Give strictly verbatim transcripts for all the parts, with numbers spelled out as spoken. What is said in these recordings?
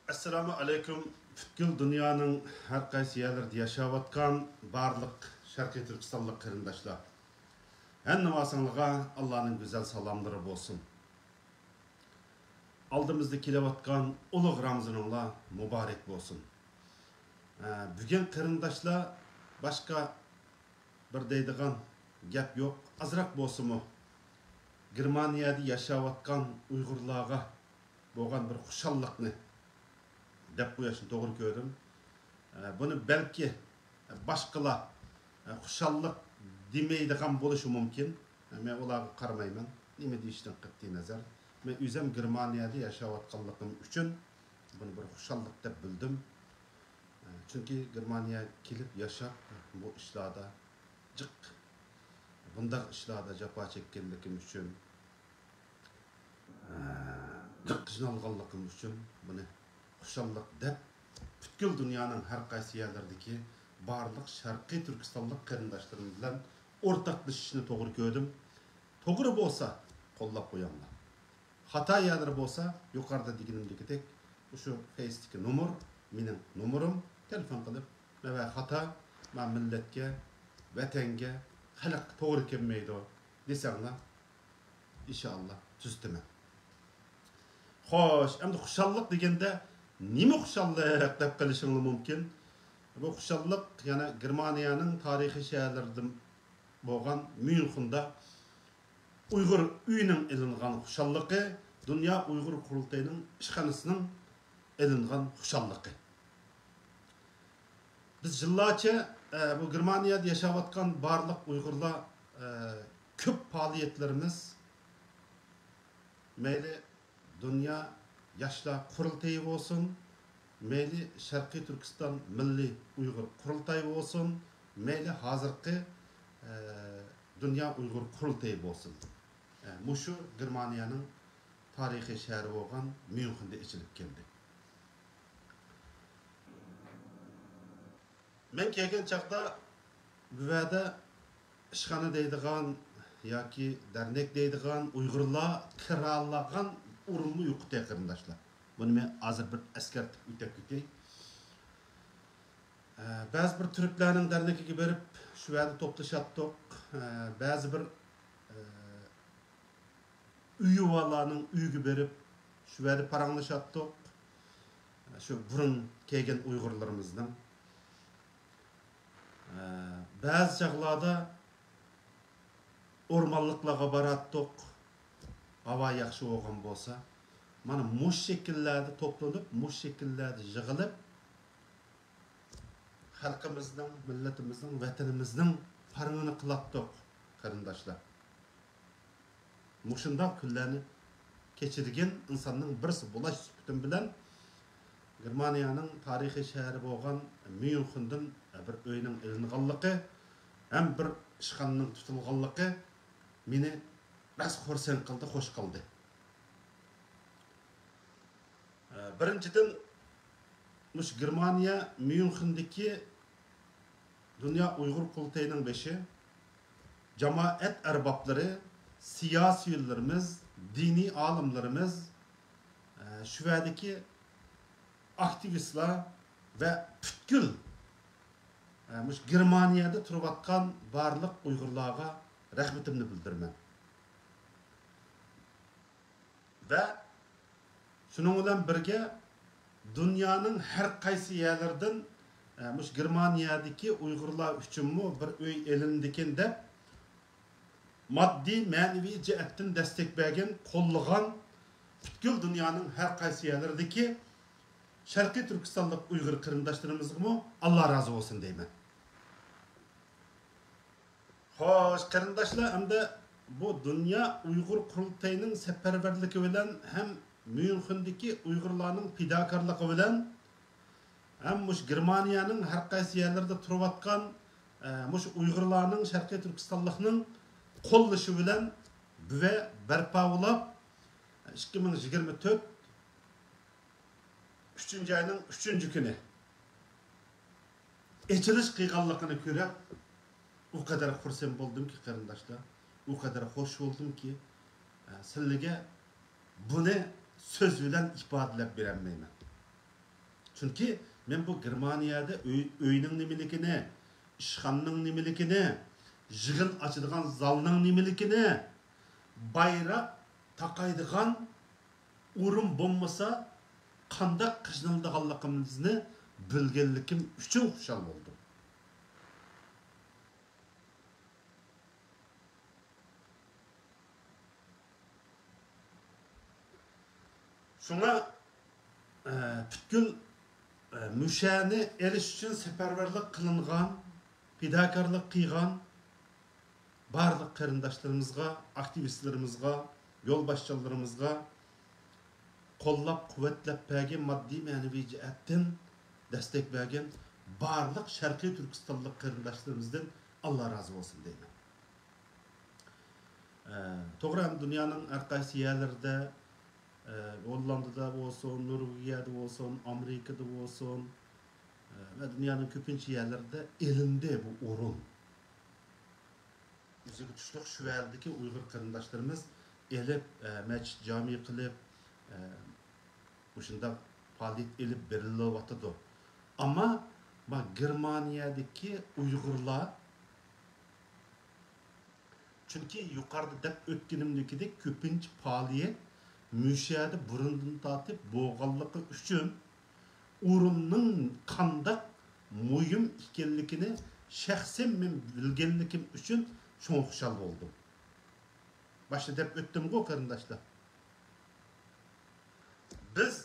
ئەسسالامۇ ئەلەيكۇم، پۈتكۈل دۇنيانىڭ ھەر قايسى يەرلىرىدە ياشاۋاتقان بارلىق شەرقىي تۈركىستانلىق قېرىنداشلار. ھەممىڭلارغا ئاللانىڭ گۈزەل سالاملىرى بولسۇن. ئالدىمىزدا كېلىۋاتقان ئۇلۇغ رامىزىنىڭلار مۇبارەك بولسۇن. ئە، بۈگۈن قېرىنداشلار باشقا بىر دەيدىغان گەپ يوق. ئازراق بولسىمۇ گېرمانىيەدە ياشاۋاتقان ئۇيغۇرلارغا بولغان بىر خۇشاللىقنى دەپ قويۇشنى توغرا كۆردۈم. ئە، بۇنى بەلكى باشقىلار، ئە، خۇشاللىق دېمەيدىغان بولۇشى مۇمكىن. مەن ئۇلارغا قارىمايمەن. نېمە دېيىشتىن قەتئىي نەزەر، مەن ئۆزۈم گېرمانىيەدە ياشاۋاتقانلىقىم ئۈچۈن بۇنى بىر خۇشاللىق دەپ بىلدىم. ئە، چۈنكى گېرمانىيەگە كېلىپ ياشاپ، بۇ ئىشلاردا جىق، بۇنداق ئىشلاردا جاپا چەككەنلىكىم ئۈچۈن، ئە، جىق قىينالغانلىقىم ئۈچۈن بۇنى خۇشاللىق دەپ، پۈتكۈل دۇنيانىڭ ھەر قايسى يەرلىرىدىكى بارلىق شەرقىي تۈركىستانلىق قېرىنداشلىرىم بىلەن ئورتاقلىشىشنى توغرا كۆردۈم. توغرا بولسا قوللاپ قويۇڭلار. خاتا يەرلىرى بولسا يۇقىرىدا دېگىنىمدىكىدەك، مۇشۇ فېيستىكى نومۇر، مېنىڭ نومۇرۇم، تېلېفون قىلىپ، مەن خاتا، مەن مىللەتكە، ۋەتەنگە، خەلققە توغرا كەلمەيدۇ دېسەڭلار، ئىنشائاللا تۈزىتىمەن. خوش، ئەمدى خۇشاللىق دېگەندە نېمە خۇشاللىق دەپ قېلىشىڭلار مۇمكىن. بۇ خۇشاللىق يەنە گېرمانىيەنىڭ تارىخىي شەھەرلىرىدىن بولغان ميۇنخېندا ئۇيغۇر ئۆيىنىڭ ئېلىنغان خۇشاللىقى، دۇنيا ئۇيغۇر قۇرۇلتىيىنىڭ ئىشخانىسىنىڭ ئېلىنغان خۇشاللىقى. بىز يىللارچە، ئە، بۇ گېرمانىيەدە ياشاۋاتقان بارلىق ئۇيغۇرلار، ئە، كۆپ پائالىيەتلىرىمىز، مەيلى دۇنيا ياشلار قۇرۇلتىيى بولسۇن، مەيلى شەرقىي تۈركىستان مىللىي ئۇيغۇر قۇرۇلتايى بولسۇن، مەيلى ھازىرقى، ئە، دۇنيا ئۇيغۇر قۇرۇلتىيى بولسۇن، ئە، مۇشۇ گېرمانىيەنىڭ تارىخىي شەھىرى بولغان ميۇنخېندا ئېچىلىپ كەلدى. مەن كەلگەن چاغدا بۇ يەردە ئىشخانا دەيدىغان ياكى دەرنەك دەيدىغان ئۇيغۇرلار كىرالىغان ئورۇنمۇ يوق ئىدى، قېرىنداشلار. بۇنى مەن ھازىر بىر ئەسكەرتىپ ئۆتۈپ كېتەي. ئە، بەزى بىر تۈركلەرنىڭ دەرنىكىگە بېرىپ، شۇ يەردە توپلىشاتتۇق. ئە، بەزى بىر، ئە، ئۆيى بارلارنىڭ ئۆيىگە بېرىپ، شۇ يەردە پاراڭلىشاتتۇق. شۇ بۇرۇن كەلگەن ئۇيغۇرلىرىمىزنىڭ، ئە، بەزى چاغلاردا ئورمانلىقلارغا باراتتۇق، ھاۋا ياخشى بولغان بولسا. مانا مۇشۇ شەكىللەردە توپلىنىپ، مۇشۇ شەكىللەردە يىغىلىپ، خەلقىمىزنىڭ، مىللىتىمىزنىڭ، ۋەتىنىمىزنىڭ پارىڭىنى قىلاتتۇق، قېرىنداشلار. مۇشۇنداق كۈنلەرنى كەچۈرگەن ئىنساننىڭ بىرسى بولاش سۈپىتىم بىلەن، گېرمانىيەنىڭ تارىخىي شەھىرى بولغان ميۇنخېندىن بىر ئۆينىڭ ئېلىنغانلىقى ھەم بىر ئىشخانىنىڭ تۇتۇلغانلىقى مېنى بەس خۇرسەن قىلدى، خوش قىلدى. ئە، بىرىنچىدىن، مۇشۇ گېرمانىيە ميۇنخېندىكى دۇنيا ئۇيغۇر قۇرۇلتىيىنىڭ بېشى، جامائەت ئەربابلىرى، سىياسىيونلىرىمىز، دىنىي ئالىملىرىمىز، ئە، شۇ يەردىكى ئاكتىۋىستلار ۋە پۈتكۈل، ئە، مۇشۇ گېرمانىيەدە تۇرۇۋاتقان بارلىق ئۇيغۇرلارغا رەھمىتىمنى بىلدۈرىمەن. ۋە شۇنىڭ بىلەن بىرگە، دۇنيانىڭ ھەر قايسى يەرلىرىدىن، ئە، مۇشۇ گېرمانىيەدىكى ئۇيغۇرلار ئۈچۈنمۇ بىر ئۆي ئېلىندىكىن دەپ، ماددىي، مەنىۋى جەھەتتىن دەستەك بەرگەن، قوللىغان پۈتكۈل دۇنيانىڭ ھەر قايسى يەرلىرىدىكى شەرقىي تۈركىستانلىق ئۇيغۇر قېرىنداشلىرىمىزغىمۇ ئاللا رازى بولسۇن دەيمەن. خوش، قېرىنداشلار، ئەمدى بۇ دۇنيا ئۇيغۇر قۇرۇلتىيىنىڭ سەپەرۋەرلىكى بىلەن ھەم ميۇنخېندىكى ئۇيغۇرلارنىڭ پىداكارلىقى بىلەن ھەم مۇشۇ گېرمانىيەنىڭ ھەر قايسى يەرلىرىدە تۇرۇۋاتقان، ئە، مۇشۇ ئۇيغۇرلارنىڭ، شەرقىي تۈركىستانلىقنىڭ قوللىشى بىلەن بۇ يەر بەرپا بولاپ، ئىككى مىڭ يىگىرمە تۆت ئۈچىنچى ئاينىڭ ئۈچىنچى كۈنى ئېچىلىش قىلغانلىقىنى كۆرۈپ، ئۇ قەدەر خۇرسەن بولدۇمكى، قېرىنداشلار، ئۇ قەدەر خوش بولدۇمكى، ئە، سىلىگە بۇنى سۆز بىلەن ئىپادىلەپ بېرەلمەيمەن. چۈنكى مەن بۇ گېرمانىيەدە ئۆي، ئۆينىڭ نېمىلىكىنى، ئىشخانىنىڭ نېمىلىكىنى، يىغىن ئاچىدىغان زالنىڭ نېمىلىكىنى، بايراق تاقايدىغان ئورۇن بولمىسا، قانداق قىينىلىدىغانلىقىمىزنى بىلگەنلىكىم ئۈچۈن خۇشال بولدۇم. شۇڭا، ئە، پۈتكۈل، ئە، مۇشۇنى ئېلىش ئۈچۈن سەپەرۋەرلىك قىلىنغان، پىداكارلىق قىلغان بارلىق قېرىنداشلىرىمىزغا، ئاكتىۋىستلىرىمىزغا، يولباشچىلىرىمىزغا قوللاپ-قۇۋۋەتلەپ بەرگەن، ماددىي-مەنىۋى جەھەتتىن دەستەك بەرگەن بارلىق شەرقىي تۈركىستانلىق قېرىنداشلىرىمىزدىن ئاللا رازى بولسۇن دەيمەن. ئە، توغرا، ھەم دۇنيانىڭ ھەر قايسى يەرلىرىدە، ئە، ھوللاندىدا بولسۇن، نورۋېگىيەدە بولسۇن، ئامېرىكىدا بولسۇن، ئە، ۋە دۇنيانىڭ كۆپىنچە يەرلىرىدە ئېلىندى بۇ ئورۇن. ئۆزىگە تۇشلۇق شۇ يەردىكى ئۇيغۇر قېرىنداشلىرىمىز ئېلىپ، ئە، مەسچىت جامى قىلىپ، ئە، مۇشۇنداق پائالىيەت ئېلىپ بېرىلىۋاتىدۇ. ئەمما ما گېرمانىيەدىكى ئۇيغۇرلار، چۈنكى يۇقىرىدا دەپ ئۆتكىنىمدىكىدەك كۆپىنچە پائالىيەت مۇشۇ يەردە بۇرۇندىن تارتىپ بولغانلىقى ئۈچۈن، ئورۇننىڭ قانداق مۇھىم ئىكەنلىكىنى شەخسەن مەن بىلگەنلىكىم ئۈچۈن شۇڭا خۇشال بولدۇم. باشتا دەپ ئۆتتۈمغۇ، قېرىنداشلار. بىز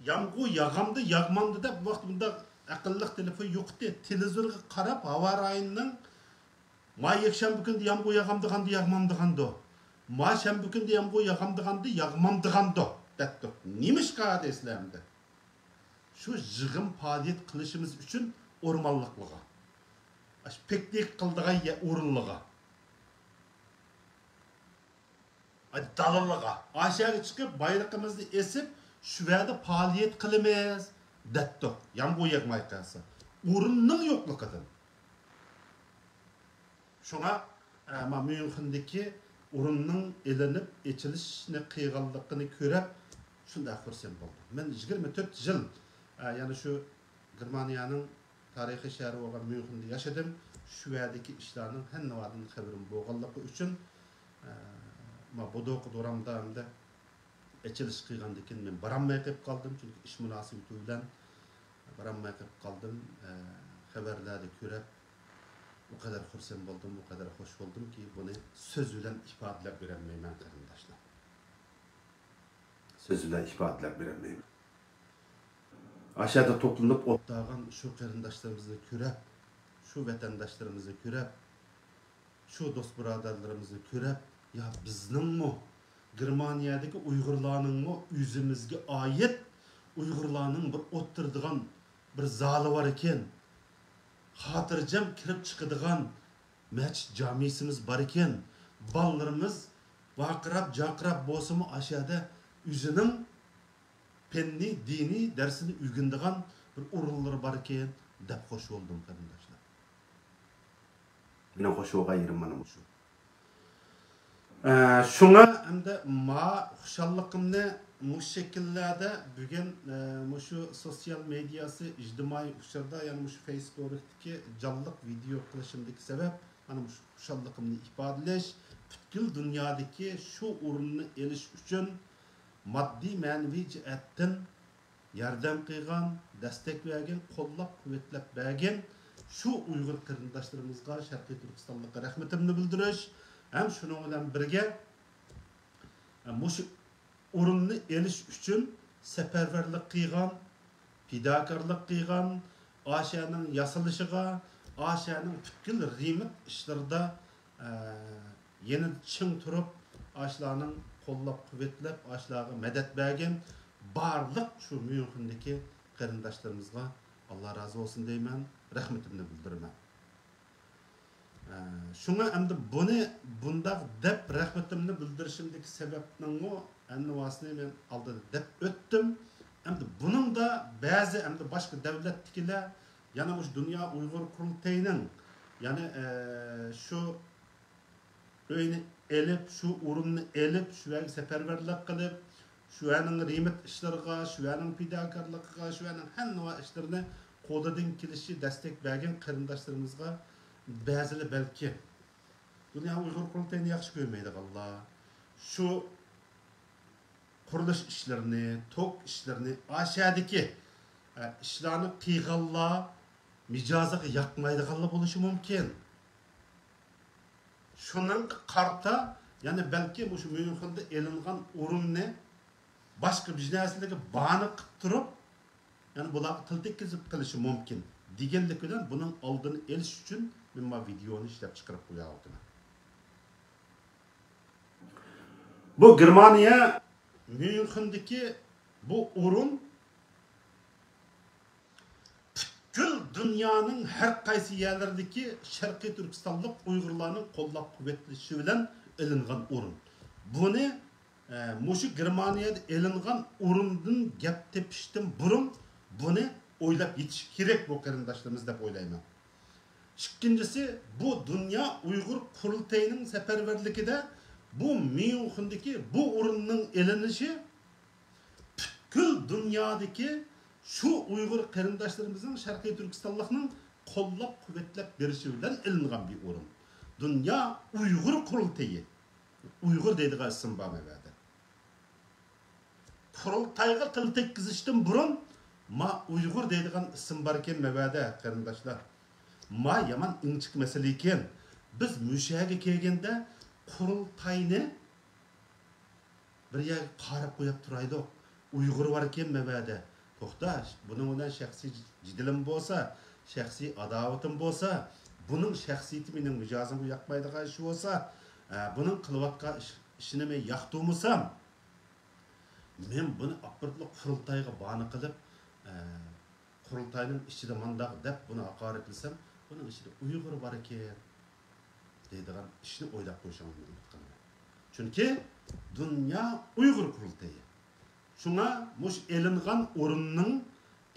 يامغۇر ياغامدۇ، ياغمامدۇ دەپ، بۇ ۋاقىت بۇنداق ئەقىللىق تېلېفون يوق ئىدى. تېلېۋىزورغا قاراپ، ھاۋا رايىنىڭ ما يەكشەنبە كۈندە يامغۇر ياغامدىغاندۇ، ياغمامدىغاندۇ، ما شەنبە كۈندە يامغۇر ياغامدىغاندۇ، ياغمامدىغاندۇ دەپتۇق. نېمىشقا دەيسىلەر ئەمدى؟ شۇ يىغىن پائالىيەت قىلىشىمىز ئۈچۈن ئورمانلىقلىغا، ئاشۇ پىكنىك قىلىدىغان يە-، ئورۇنلىغا، دالىلىغا، ئاشۇ يەرگە چىقىپ، بايرىقىمىزنى ئېسىپ، شۇ يەردە پائالىيەت قىلىمىز دەپتۇق. يامغۇر ياغماي قالسا، ئورۇننىڭ يوقلۇقىدىن. شۇڭا، ئە، ما ميۇنخېندىكى ئورۇننىڭ ئېلىنىپ ئېچىلىشنى قىلغانلىقىنى كۆرۈپ، شۇنداق خۇرسەن بولدۇم. مەن يىگىرمە تۆت يىل، ئە، يەنە شۇ گېرمانىيەنىڭ تارىخىي شەھىرى بولغان ميۇنخېندا ياشىدىم. شۇ يەردىكى ئىشلارنىڭ ھەممىۋادىن خەۋىرىم بولغانلىقى ئۈچۈن، ئە، ما بودوقا دورامدا ئەمدى ئېچىلىش قىلغاندىن كېيىن مەن بارالماي قېلىپ قالدىم، چۈنكى ئىش مۇناسىۋىتى بىلەن بارالماي قېلىپ قالدىم. ئە، خەۋەرلەردە كۆرۈپ، ئۇ قەدەر خۇرسەن بولدۇم، ئۇ قەدەر خوش بولدۇمكى، بۇنى سۆز بىلەن ئىپادىلەپ بېرەلمەيمەن، قېرىنداشلار. سۆز بىلەن ئىپادىلەپ بېرەلمەيمەن. ئاشۇ يەردە توپلىنىپ ئولتۇرغان شۇ قېرىنداشلىرىمىزنى كۆرۈپ، شۇ ۋەتەنداشلىرىمىزنى كۆرۈپ، شۇ دوست-بۇرادەرلىرىمىزنى كۆرۈپ، يا بىزنىڭمۇ گېرمانىيەدىكى ئۇيغۇرلارنىڭمۇ ئۆزىمىزگە ئائىت ئۇيغۇرلارنىڭ بىر ئولتۇرىدىغان بىر زالى بار ئىكەن، خاتىرجەم كىرىپ چىقىدىغان مەسچىت جامىسىمىز بار ئىكەن، بالىلىرىمىز ۋارقىراپ-جارقىراپ بولسىمۇ ئاشۇ يەردە ئۆزىنىڭ پەننى، دىنىي دەرسىنى ئۆگىنىدىغان بىر ئورۇنلىرى بار ئىكەن دەپ خوش بولدۇم، قېرىنداشلار. مېنىڭ خوش بولغان يېرىم مانا مۇشۇ. ئە، شۇڭا ئەمدى ما خۇشاللىقىمنى مۇشۇ شەكىللەردە بۈگۈن، ئە، مۇشۇ سوتسىيال مېدىياسى، ئىجتىمائىي ئۇچۇردا، يەنى مۇشۇ فېيسبۇكتىكى جانلىق ۋىدېئو قىلىشىمدىكى سەۋەب، مانا مۇشۇ خۇشاللىقىمنى ئىپادىلەش، پۈتكۈل دۇنيادىكى شۇ ئورۇننى ئېلىش ئۈچۈن ماددىي مەنىۋى جەھەتتىن ياردەم قىلغان، دەستەك بەرگەن، قوللاپ-قۇۋۋەتلەپ بەرگەن شۇ ئۇيغۇر قېرىنداشلىرىمىزغا، شەرقىي تۈركىستانلىققا رەھمىتىمنى بىلدۈرۈش ھەم شۇنىڭ بىلەن بىرگە، مۇشۇ ئورۇننى ئېلىش ئۈچۈن سەپەرۋەرلىك قىلغان، پىداكارلىق قىلغان، ئاشۇنىڭ ياسىلىشىغا، ئاشۇنىڭ پۈتكۈل رېمونت ئىشلىرىدا ئە، يەنە چىڭ تۇرۇپ، ئاشۇلارنىڭ قوللاپ-قۇۋۋەتلەپ، ئاشۇلارغا مەدەت بەرگەن بارلىق شۇ ميۇنخېندىكى قېرىنداشلىرىمىزغا ئاللا رازى بولسۇن دەيمەن، رەھمىتىمنى بىلدۈرىمەن. ئە، شۇڭا ئەمدى بۇنى بۇنداق دەپ رەھمىتىمنى بىلدۈرۈشۈمدىكى سەۋەبنىڭمۇ ئەننىۋاسىنى مەن ئالدىدا دەپ ئۆتتۈم. ئەمدى بۇنىڭدا بەزى ئەمدى باشقا دەۋلەتتىكىلەر يەنە مۇشۇ دۇنيا ئۇيغۇر قۇرۇلتىيىنىڭ، يەنى، ئە، شۇ ئۆينى ئېلىپ، شۇ ئورۇننى ئېلىپ، شۇ يەرگە سەپەرۋەرلىك قىلىپ، شۇ يەرنىڭ رېمونت ئىشلىرىغا، شۇ يەرنىڭ پىداكارلىقىغا، شۇ يەرنىڭ ھەممە ئىشلىرىنى قولىدىن كېلىشىچە دەستەك بەرگەن قېرىنداشلىرىمىزغا بەزىلەر بەلكى دۇنيا ئۇيغۇر قۇرۇلتىيىنى ياخشى كۆرمەيدىغانلار، شۇ قۇرۇلۇش ئىشلىرىنى، توك ئىشلىرىنى، ئاشەدىكى ئە، ئىشلارنى قىلغانلار مىجەزىگە ياقمايدىغانلار بولۇشى مۇمكىن. شۇنىڭغا قارىتا، يەنە بەلكى مۇشۇ ميۇنخېندا ئېلىنغان ئورۇننى باشقا بىر نەرسىلەرگە باھانە قىلىپ تۇرۇپ، يەنە بۇلارغا تىل تەگكۈزۈپ قېلىشى مۇمكىن دېگەنلىك بىلەن، بۇنىڭ ئالدىنى ئېلىش ئۈچۈن مەن ما ۋىدېئونى ئىشلەپ چىقىرىپ قوياۋاتىمەن. بۇ گېرمانىيە ميۇنخېندىكى بۇ ئورۇن پۈتكۈل دۇنيانىڭ ھەر قايسى يەرلىرىدىكى شەرقىي تۈركىستانلىق ئۇيغۇرلارنىڭ قوللاپ قۇۋۋەتلىشى بىلەن ئېلىنغان ئورۇن. بۇنى، ئە، مۇشۇ گېرمانىيەدە ئېلىنغان ئورۇندىن گەپ تېپىشتىن بۇرۇن بۇنى ئويلاپ يېتىش كېرەك بۇ قېرىنداشلىرىمىز دەپ ئويلايمەن. ئىككىنچىسى، بۇ دۇنيا ئۇيغۇر قۇرۇلتىيىنىڭ سەپەرۋەرلىكىدە بۇ ميۇنخېندىكى بۇ ئورۇننىڭ ئېلىنىشى پۈتكۈل دۇنيادىكى شۇ ئۇيغۇر قېرىنداشلىرىمىزنىڭ شەرقىي تۈركىستانلىقنىڭ قوللاپ قۇۋۋەتلەپ بېرىشى بىلەن ئېلىنغان بىر ئورۇن. دۇنيا ئۇيغۇر قۇرۇلتىيى. ئۇيغۇر دەيدىغان ئىسىم بار مەۋەدە. قۇرۇلتايغا تىل تەگكۈزۈشتىن بۇرۇن، ما ئۇيغۇر دەيدىغان ئىسىم باركەن مەۋەدە، قېرىنداشلار. ما يامان ئىنچىكە مەسىلە ئىكەن. بىز مۇشۇ يەرگە كەلگەندە قۇرۇلتاينى بىر يەرگە قاراپ قويۇپ تۇرايدۇق. ئۇيغۇر باركەن مەۋەدە. توختا، بۇنىڭ بىلەن شەخسىي جېدىلىم بولسا، شەخسىي ئاداۋىتىم بولسا، بۇنىڭ شەخسىيىتى مېنىڭ مىجەزىمگە ياقمايدىغان ئىش بولسا، ئە، بۇنىڭ قىلىۋاتقان ئىش-، ئىشىنى مەن ياقتۇرمىسام، مەن بۇنى ئاپىرىپلا قۇرۇلتايغا باھانە قىلىپ، ئە، قۇرۇلتاينىڭ ئىچىدە مانداق دەپ بۇنى ھاقارەتلىسەم، بۇنىڭ ئىچىدە ئۇيغۇر بار ئىكەن دەيدىغان ئىشنى ئويلاپ قويۇشىڭىزنى ئۈمىد قىلىمەن. چۈنكى دۇنيا ئۇيغۇر قۇرۇلتىيى. شۇڭا مۇشۇ ئېلىنغان ئورۇننىڭ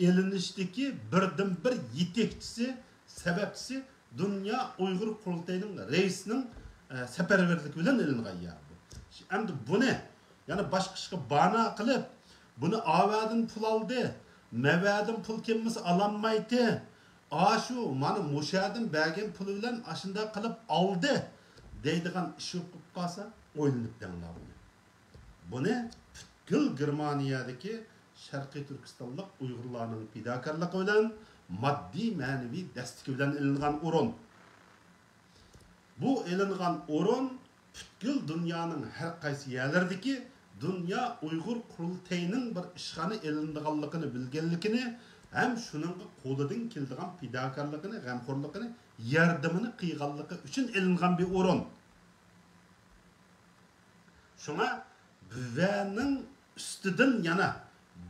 ئېلىنىشتىكى بىردىنبىر يېتەكچىسى، سەۋەبچىسى دۇنيا ئۇيغۇر قۇرۇلتىيىنىڭ رەئىسىنىڭ، ئە، سەپەرۋەرلىكى بىلەن ئېلىنغان يەر بۇ. ئەمدى بۇنى يەنە باشقا ئىشقا بانا قىلىپ، بۇنى ئاۋەدىن پۇل ئالدى، مەۋەدىن پۇل كەلمىسە ئالالمايتتى، ئاشۇ مانا مۇشەدىن بەرگەن پۇلى بىلەن ئاشۇنداق قىلىپ ئالدى دەيدىغان ئىش بولۇپ قالسا، ئويلىنىپ دەڭلار بۇنى. بۇنى پۈتكۈل گېرمانىيەدىكى شەرقىي تۈركىستانلىق ئۇيغۇرلارنىڭ پىداكارلىقى بىلەن ماددىي مەنىۋى دەستىكى بىلەن ئېلىنغان ئورۇن. بۇ ئېلىنغان ئورۇن پۈتكۈل دۇنيانىڭ ھەر قايسى يەرلىرىدىكى دۇنيا ئۇيغۇر قۇرۇلتىيىنىڭ بىر ئىشخانا ئېلىنىدىغانلىقىنى بىلگەنلىكىنى ھەم شۇنىڭغا قولىدىن كېلىدىغان پىداكارلىقىنى، غەمخورلۇقىنى، ياردىمىنى قىلغانلىقى ئۈچۈن ئېلىنغان بىر ئورۇن. شۇڭا بۇۋەنىڭ ئۈستىدىن يەنە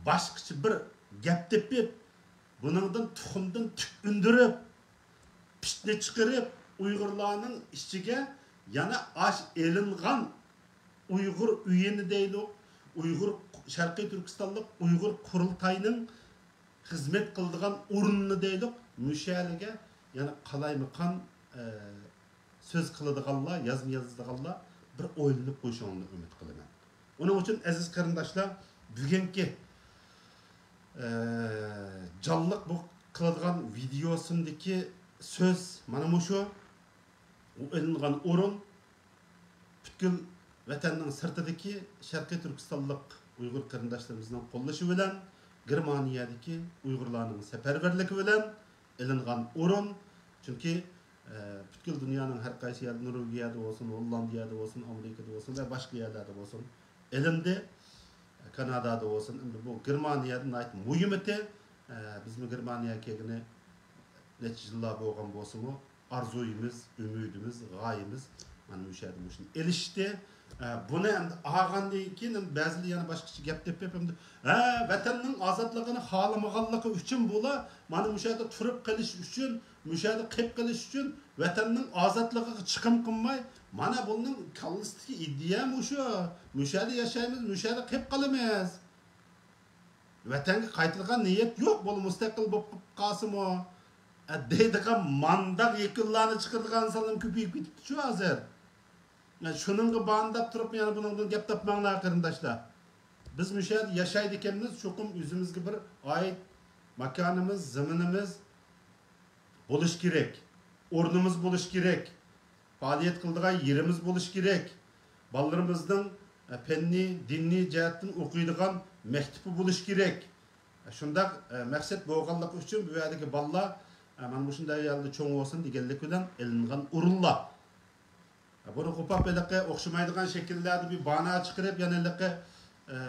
باشقىچە بىر گەپ تېپىپ، بۇنىڭدىن تۇخۇمدىن تۈك ئۈندۈرۈپ، پىتنە چىقىرىپ، ئۇيغۇرلارنىڭ ئىچىگە يەنە ئاش ئېلىنغان ئۇيغۇر ئۆيىنى دەيلۇق، ئۇيغۇر، شەرقىي تۈركىستانلىق ئۇيغۇر قۇرۇلتاينىڭ خىزمەت قىلىدىغان ئورنىنى دەيلۇق، مۇشۇ يەرگە يەنە قالايمىقان، ئە، سۆز قىلىدىغانلار، يازما يازىدىغانلار بىر ئويلىنىپ قويۇشۇڭلارنى ئۈمىد قىلىمەن. ئۇنىڭ ئۈچۈن، ئەزىز قېرىنداشلار، بۈگۈنكى، ئە، جانلىق بۇ قىلىدىغان ۋىدېئوسىمدىكى سۆز مانا مۇشۇ. ئۇ ئېلىنغان ئورۇن پۈتكۈل ۋەتەننىڭ سىرتىدىكى شەرقىي تۈركىستانلىق ئۇيغۇر قېرىنداشلىرىمىزنىڭ قوللىشى بىلەن، گېرمانىيەدىكى ئۇيغۇرلارنىڭ سەپەرۋەرلىكى بىلەن ئېلىنغان ئورۇن. چۈنكى، ئە، پۈتكۈل دۇنيانىڭ ھەر قايسى يەردە، نورۋېگىيەدە بولسۇن، ھوللاندىيەدە بولسۇن، ئامېرىكىدا بولسۇن ۋە باشقا يەرلەردە بولسۇن، ئېلىندى. كانادادا بولسۇن، ئەمدى بۇ گېرمانىيەدە ناھايىتى مۇھىم ئىدى. ئە، بىزمۇ گېرمانىيەگە كەلگىنى نەچچە يىللار بولغان بولسىمۇ، ئارزۇيىمىز، ئۈمىدىمىز، غايىمىز مانا مۇشۇ يەردە مۇشۇنى ئېلىشتى. ئە، بۇنى ئەمدى ئالغاندىن كېيىن ئەمدى بەزىلەر يەنە باشقىچە گەپ تېپىپ، ئەمدى، ھە، ۋەتەننىڭ ئازادلىقىنى خالىمىغانلىقى ئۈچۈن بۇلار مانا مۇشۇ يەردە تۇرۇپ قېلىش ئۈچۈن، مۇشۇ يەردە قېلىپ قېلىش ئۈچۈن ۋەتەننىڭ ئازادلىقىغا چىقىم قىلماي، مانا بۇنىڭ كاللىسىدىكى ئىدىيە مۇشۇ. مۇشۇ يەردە ياشايمىز، مۇشۇ يەردە قېلىپ قالىمىز. ۋەتەنگە قايتىدىغان نىيەت يوق، بۇلا مۇستەقىل بولۇپ قالسىمۇ، ئە، دەيدىغان مانداق يەكۈنلەرنى چىقىرىدىغان ئىنسانلار كۆپىيىپ كېتىپتۇ شۇ ھازىر. ئە، شۇنىڭغا بانداپ تۇرۇپ يەنە بۇنىڭدىن گەپ تاپماڭلار، قېرىنداشلار. بىز مۇشۇ يەردە ياشايدىكەنمىز، چوقۇم ئۆزىمىزگە بىر ئائىت ماكانىمىز، زېمىنىمىز بولۇش كېرەك، ئورنىمىز بولۇش كېرەك. پائالىيەت قىلىدىغان يېرىمىز بولۇش كېرەك. بالىلىرىمىزنىڭ، ئە، پەننىي، دىنىي جەھەتتىن ئوقۇيدىغان مەكتىپى بولۇش كېرەك. شۇنداق، ئە، مەقسەت بولغانلىقى ئۈچۈن بۇ يەردىكى بالىلار، ئە، مانا مۇشۇنداق يەردە چوڭ بولسۇن دېگەنلىك بىلەن ئېلىنغان ئورۇنلار. بۇنى قوپاپ ھېلىقى ئوخشىمايدىغان شەكىللەردە بىر بانا چىقىرىپ، يەنە ھېلىقى، ئە،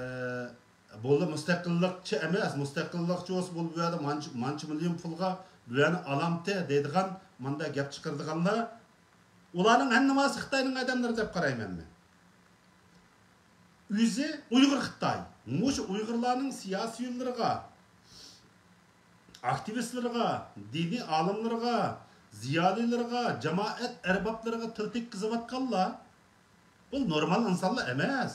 بولدى مۇستەقىللىقچى ئەمەس، مۇستەقىللىقچى بولسا بولدى، بۇ يەردە مانچە، مانچە مىليون پۇلغا بۇ يەرنى ئالامتى دەيدىغان ماندا گەپ چىقىرىدىغانلار، ئۇلارنىڭ ھەممىسى خىتاينىڭ ئادەملىرى دەپ قارايمەن مەن. ئۆزى ئۇيغۇر خىتاي. مۇشۇ ئۇيغۇرلارنىڭ سىياسىيونلىرىغا، ئاكتىۋىستلىرىغا، دىنىي ئالىملىرىغا، زىيالىيلىرىغا، جامائەت ئەربابلىرىغا تىل تەگكۈزۈۋاتقانلار، بۇ نورمال ئىنسانلار ئەمەس.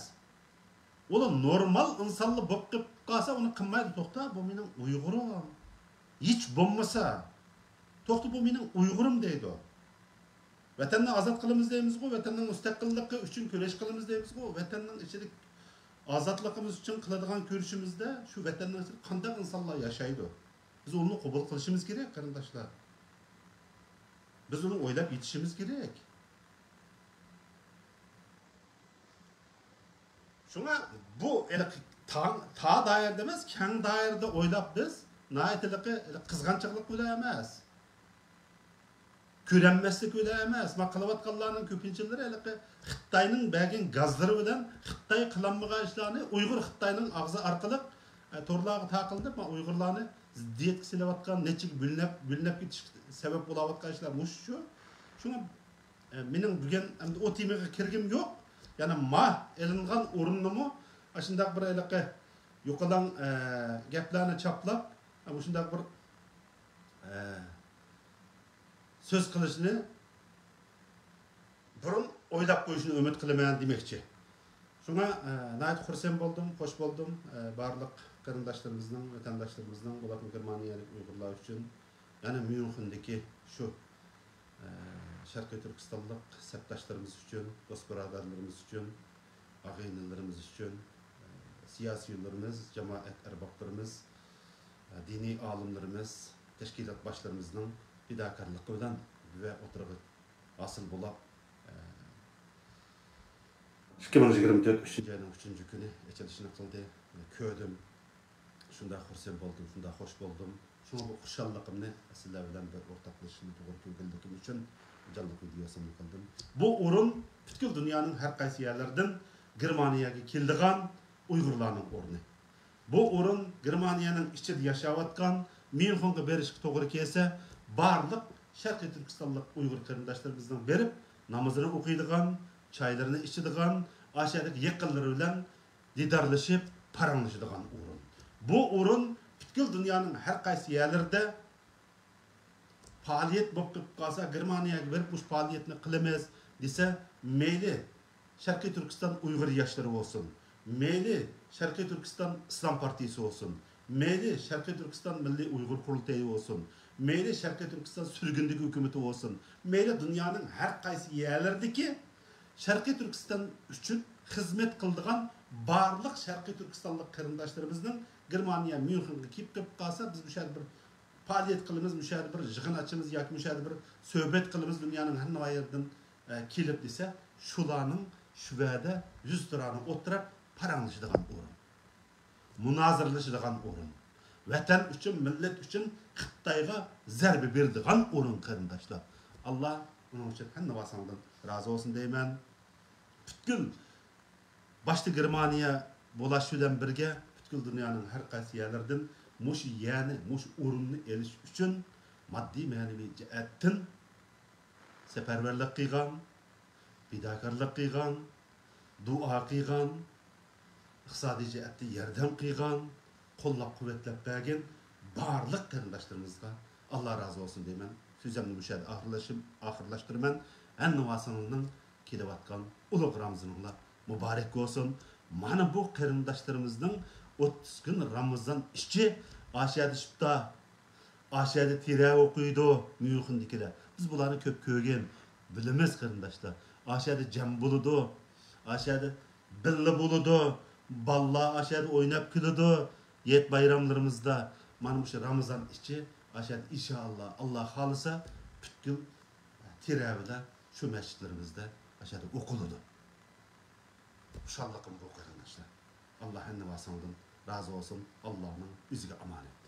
ئۇلار نورمال ئىنسانلار بولۇپ قېلىپ قالسا، ئۇنى قىلمايدۇ. توختا، بۇ مېنىڭ ئۇيغۇرۇم. ھېچ بولمىسا، توختا، بۇ مېنىڭ ئۇيغۇرۇم دەيدۇ. ۋەتەننى ئازاد قىلىمىز دەيمىزغۇ، ۋەتەننىڭ مۇستەقىللىقى ئۈچۈن كۈرەش قىلىمىز دەيمىزغۇ، ۋەتەننىڭ ئىچىدە ئازادلىقىمىز ئۈچۈن قىلىدىغان كۈرىشىمىزدە شۇ ۋەتەننىڭ ئىچىدە قانداق ئىنسانلار ياشايدۇ؟ بىز ئۇنى قوبۇل قىلىشىمىز كېرەك، قېرىنداشلار. بىز ئۇنى ئويلاپ يېتىشىمىز كېرەك. شۇڭا بۇ ھېلىقى تاڭ، تار دائىرىدە ئەمەس، كەڭ دائىرىدە ئويلاپ بىز ناھايىتى ھېلىقى، ھېلىقى قىزغانچاقلىق بىلەن ئەمەس، كۆرەلمەسلىك بىلەن ئەمەس، ما قىلىۋاتقانلارنىڭ كۆپىنچىلىرى ھېلىقى خىتاينىڭ بەرگەن گازلىرى بىلەن خىتاي قىلالمىغان ئىشلارنى ئۇيغۇر خىتاينىڭ ئاغزى ئارقىلىق، ئە، تورلارغا تارقىلىپ، ما ئۇيغۇرلارنى زىددىيەتكە سېلىۋاتقان، نەچچىگە بۆلۈنۈپ، بۆلۈنۈپ كېتىشكە سەۋەب بولاۋاتقان ئىشلار مۇشۇ شۇ. شۇڭا ئە، مېنىڭ بۈگۈن ئەمدى ئۇ تېمىغا كىرگۈم يوق. يەنە ما ئېلىنغان ئورۇننىمۇ ئاشۇنداق بىر ھېلىقى يوقىلاڭ، ئە، گەپلەرنى چاپلاپ، ئە، مۇشۇنداق بىر، ئە، سۆز قىلىشنى بۇرۇن ئويلاپ قويۇشنى ئۈمىد قىلىمەن دېمەكچى. شۇڭا، ئە، ناھايىتى خۇرسەن بولدۇم، خوش بولدۇم. ئە، بارلىق قېرىنداشلىرىمىزنىڭ، ۋەتەنداشلىرىمىزنىڭ، بولۇپمۇ گېرمانىيەلىك ئۇيغۇرلار ئۈچۈن، يەنە ميۇنخېندىكى شۇ ئە، شەرقىي تۈركىستانلىق سەپداشلىرىمىز ئۈچۈن، دوست بۇرادەرلىرىمىز ئۈچۈن، ئاغىنىلىرىمىز ئۈچۈن، ئە، سىياسىيونلىرىمىز، جامائەت ئەربابلىرىمىز، ئە، دىنىي ئالىملىرىمىز، تەشكىلات باشلىرىمىزنىڭ پىداكارلىقى بىلەن بىۋە ئوتتۇرىغا ھاسىل بولاپ، ئە، ئىككى مىڭ يىگىرمە تۆت ئۈچىنچى ئاينىڭ ئۈچىنچى كۈنى ئېچىلىشىنى قىلدى. كۆردۈم. شۇنداق خۇرسەن بولدۇم، شۇنداق خوش بولدۇم. شۇڭا بۇ خۇشاللىقىمنى سىلەر بىلەن بىر ئورتاقلىشىشنى توغرا كۆرگەنلىكىم ئۈچۈن جانلىق ۋىدېيوسىمنى قىلدىم. بۇ ئورۇن پۈتكۈل دۇنيانىڭ ھەر قايسى يەرلىرىدىن گېرمانىيەگە كېلىدىغان ئۇيغۇرلارنىڭ ئورنى. بۇ ئورۇن گېرمانىيەنىڭ ئىچىدە ياشاۋاتقان، ميۇنخېنغا بېرىشقا توغرا كەلسە، بارلىق شەرقىي تۈركىستانلىق ئۇيغۇر قېرىنداشلىرىمىزنىڭ بېرىپ، نامىزىنى ئوقۇيدىغان، چايلىرىنى ئىچىدىغان، ئاشۇ يەردىكى يېقىنلىرى بىلەن دىدارلىشىپ، پاراڭلىشىدىغان ئورۇن. بۇ ئورۇن پۈتكۈل دۇنيانىڭ ھەر قايسى يەرلىرىدە پائالىيەت بولۇپ قېلىپ قالسا، گېرمانىيەگە بېرىپ مۇشۇ پائالىيەتنى قىلىمىز دېسە، مەيلى شەرقىي تۈركىستان ئۇيغۇر ياشلىرى بولسۇن، مەيلى شەرقىي تۈركىستان ئىسلام پارتىيىسى بولسۇن، مەيلى شەرقىي تۈركىستان مىللىي ئۇيغۇر قۇرۇلتىيى بولسۇن، مەيلى شەرقىي تۈركىستان سۈرگۈندىكى ھۆكۈمىتى بولسۇن، مەيلى دۇنيانىڭ ھەر قايسى يەرلىرىدىكى شەرقىي تۈركىستان ئۈچۈن خىزمەت قىلىدىغان بارلىق شەرقىي تۈركىستانلىق قېرىنداشلىرىمىزنىڭ گېرمانىيە ميۇنخېنغا كېلىپ قېلىپ قالسا، بىز مۇشۇ يەردە بىر پائالىيەت قىلىمىز، مۇشۇ يەردە بىر يىغىن ئاچىمىز ياكى مۇشۇ يەردە بىر سۆھبەت قىلىمىز دۇنيانىڭ ھەممە يېرىدىن، ئە، كېلىپ دېسە، شۇلارنىڭ شۇ يەردە يۈز تۇرانى ئولتۇرۇپ پاراڭلىشىدىغان ئورۇن. مۇنازىرىلىشىدىغان ئورۇن. ۋەتەن ئۈچۈن، مىللەت ئۈچۈن خىتايغا زەربە بېرىدىغان ئورۇن، قېرىنداشلار. ئاللا ئۇنىڭ ئۈچۈن ھەممە ۋاساڭدىن رازى بولسۇن دەيمەن. پۈتكۈل باشتا گېرمانىيە بولاش بىلەن بىرگە پۈتكۈل دۇنيانىڭ ھەر قايسى يەرلىرىدىن مۇشۇ يەرنى، مۇشۇ ئورۇننى ئېلىش ئۈچۈن ماددىي مەنىۋى جەھەتتىن سەپەرۋەرلىك قىلغان، پىداكارلىق قىلغان، دۇئا قىلغان، ئىقتىسادىي جەھەتتە ياردەم قىلغان، قوللاپ قۇۋۋەتلەپ بەرگەن بارلىق قېرىنداشلىرىمىزغا ئاللا رازى بولسۇن دەيمەن. سۆزۈمنى مۇشۇ يەردە ئاخىرلىشىم-، ئاخىرلاشتۇرىمەن. ھەممە ۋاسىڭىزنىڭ كېلىۋاتقان ئۇلۇغ رامىزىنىڭلار مۇبارەك بولسۇن. مانا بۇ قېرىنداشلىرىمىزنىڭ ئوتتۇز كۈن رامىزان ئىچى ئاشۇ يەردە ئىپتار، ئاشۇ يەردە تېرە ئوقۇيدۇ ميۇنخېندىكىلەر. بىز بۇلارنى كۆپ كۆرگەن، بىلىمىز قېرىنداشلار. ئاشۇ يەردە جەم بولىدۇ، ئاشۇ يەردە بىللە بولىدۇ، بالىلار ئاشۇ يەردە ئويناپ كۈلىدۇ. ھېيت بايراملىرىمىزدا، مانا مۇشۇ رامىزان ئىچى ئاشۇ يەردە ئىنشائاللا، ئاللا خالىسا، پۈتكۈل تىرەۋىدە شۇ مەسچىتلىرىمىزدە ئاشۇ يەردە ئوقۇلىدۇ. خۇشاللىقىم بۇ، قېرىنداشلار. ئاللا ھەممىڭلارنىڭ رازى بولسۇن. ئاللانىڭ ئۆزىگە ئامانەت.